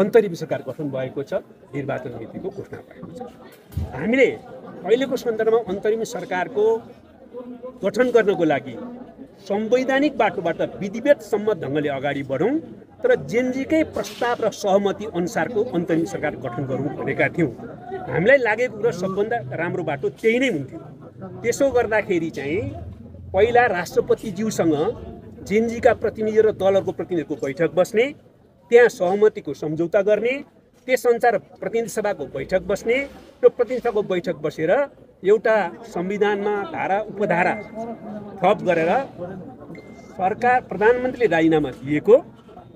अन्तरिम सरकार गठन भएको छ, निर्वाचन मितिको घोषणा भएको छ। हामीले अहिलेको सन्दर्भमा अन्तरिम सरकारको गठन गर्नको लागि संवैधानिक बाटोबाट विधिवत सम्मत ढङ्गले अगाडि बढौँ, तर जेनजीकै प्रस्ताव र सहमति अनुसारको अन्तरिम सरकार गठन गरौँ भनेका थियौँ। हामीलाई लागेको कुरा सबभन्दा राम्रो बाटो त्यही नै हुन्थ्यो। त्यसो गर्दाखेरि चाहिँ पहिला राष्ट्रपतिज्यूसँग जेनजीका प्रतिनिधि र दलहरूको प्रतिनिधिको बैठक बस्ने, त्यहाँ सहमतिको सम्झौता गर्ने, त्यसअनुसार प्रतिनिधि सभाको बैठक बस्ने, त्यो प्रतिनिधि सभाको बैठक बसेर एउटा संविधानमा धारा उपधारा थप गरेर सरकार प्रधानमन्त्रीले राजीनामा दिएको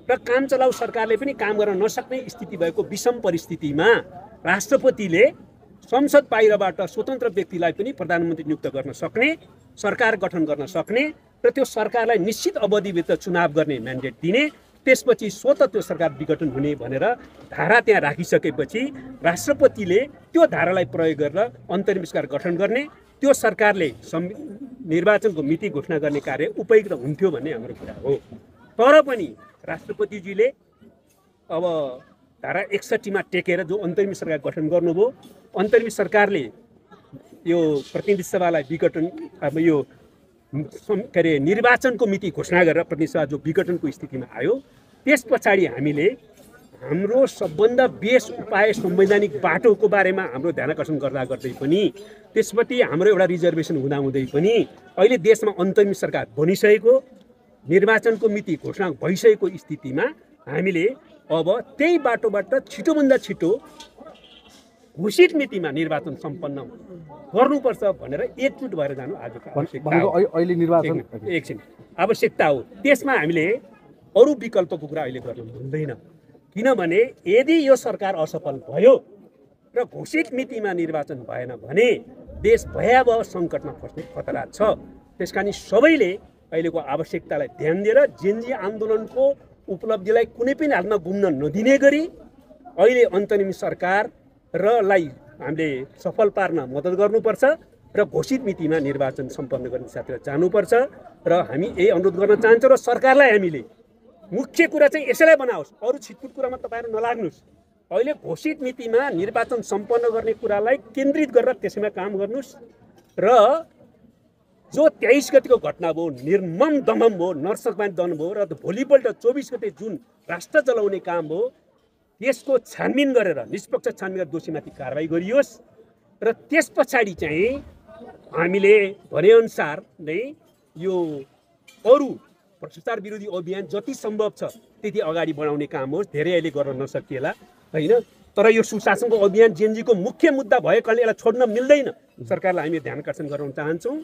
र काम चलाउ सरकारले पनि काम गर्न नसक्ने स्थिति भएको विषम परिस्थितिमा राष्ट्रपतिले संसद बाहिरबाट स्वतन्त्र व्यक्तिलाई पनि प्रधानमन्त्री नियुक्त गर्न सक्ने, सरकार गठन गर्न सक्ने र त्यो सरकारलाई निश्चित अवधिभित्र चुनाव गर्ने म्यान्डेट दिने, त्यसपछि स्वतः त्यो सरकार विघटन हुने भनेर धारा त्यहाँ राखिसकेपछि राष्ट्रपतिले त्यो धारालाई प्रयोग गरेर अन्तरिम सरकार गठन गर्ने, त्यो सरकारले निर्वाचनको मिति घोषणा गर्ने कार्य उपयुक्त हुन्थ्यो भन्ने हाम्रो कुरा हो। तर पनि राष्ट्रपतिजीले अब धारा 61 टेकेर जो अन्तरिम सरकार गठन गर्नुभयो, अन्तरिम सरकारले यो प्रतिनिधि सभालाई विघटन अब यो के अरे निर्वाचनको मिति घोषणा गरेर प्रतिनिधि सभा जो विघटनको स्थितिमा आयो, त्यस पछाडि हामीले हाम्रो सबभन्दा बेस उपाय संवैधानिक बाटोको बारेमा हाम्रो ध्यानाकर्षण गर्दै पनि त्यसपछि हाम्रो एउटा रिजर्भेसन हुँदाहुँदै पनि अहिले देशमा अन्तरिम सरकार बनिसकेको, निर्वाचनको मिति घोषणा भइसकेको स्थितिमा हामीले अब त्यही बाटोबाट छिटोभन्दा छिटो घोषित मितिमा निर्वाचन सम्पन्न गर्नुपर्छ भनेर एकजुट भएर जानु आजको आवश्यकता हो। अहिले निर्वाचन एकछिन आवश्यकता हो। त्यसमा हामीले अरू विकल्पको कुरा अहिले गर्न हुँदैन, किनभने यदि यो सरकार असफल भयो र घोषित मितिमा निर्वाचन भएन भने देश भयावह सङ्कटमा फस्ने खतरा छ। त्यसकारण सबैले अहिलेको आवश्यकतालाई ध्यान दिएर जेनजी आन्दोलनको उपलब्धिलाई कुनै पनि हालमा गुम्न नदिने गरी अहिले अन्तरिम सरकार लाई हामीले सफल पार्न मद्दत गर्नुपर्छ र घोषित मितिमा निर्वाचन सम्पन्न गर्ने दिशातिर जानुपर्छ र हामी यही अनुरोध गर्न चाहन्छौँ। र सरकारलाई हामीले मुख्य कुरा चाहिँ यसैलाई बनाओस्, अरू छिटपुट कुरामा तपाईँहरू नलाग्नुहोस्। अहिले घोषित मितिमा निर्वाचन सम्पन्न गर्ने कुरालाई केन्द्रित गरेर त्यसैमा काम गर्नुहोस् र जो 23 गतिको घटना भयो, निर्मम दमन भयो, नरसकबानी दमन भयो र भोलिपल्ट 24 गते जुन राष्ट्र जलाउने काम भयो, त्यसको छानबिन गरेर निष्पक्ष छानबिन गरेर दोषीमाथि कारबाही गरियोस् र त्यस पछाडि चाहिँ हामीले भनेअनुसार नै यो अरू भ्रष्टाचार विरोधी अभियान जति सम्भव छ त्यति अगाडि बढाउने काम होस्। धेरै अहिले गर्न नसकिएला होइन, तर यो सुशासनको अभियान जेनजीको मुख्य मुद्दा भएको कारणले यसलाई छोड्न मिल्दैन। सरकारलाई हामी ध्यान आकर्षण गराउन चाहन्छौँ।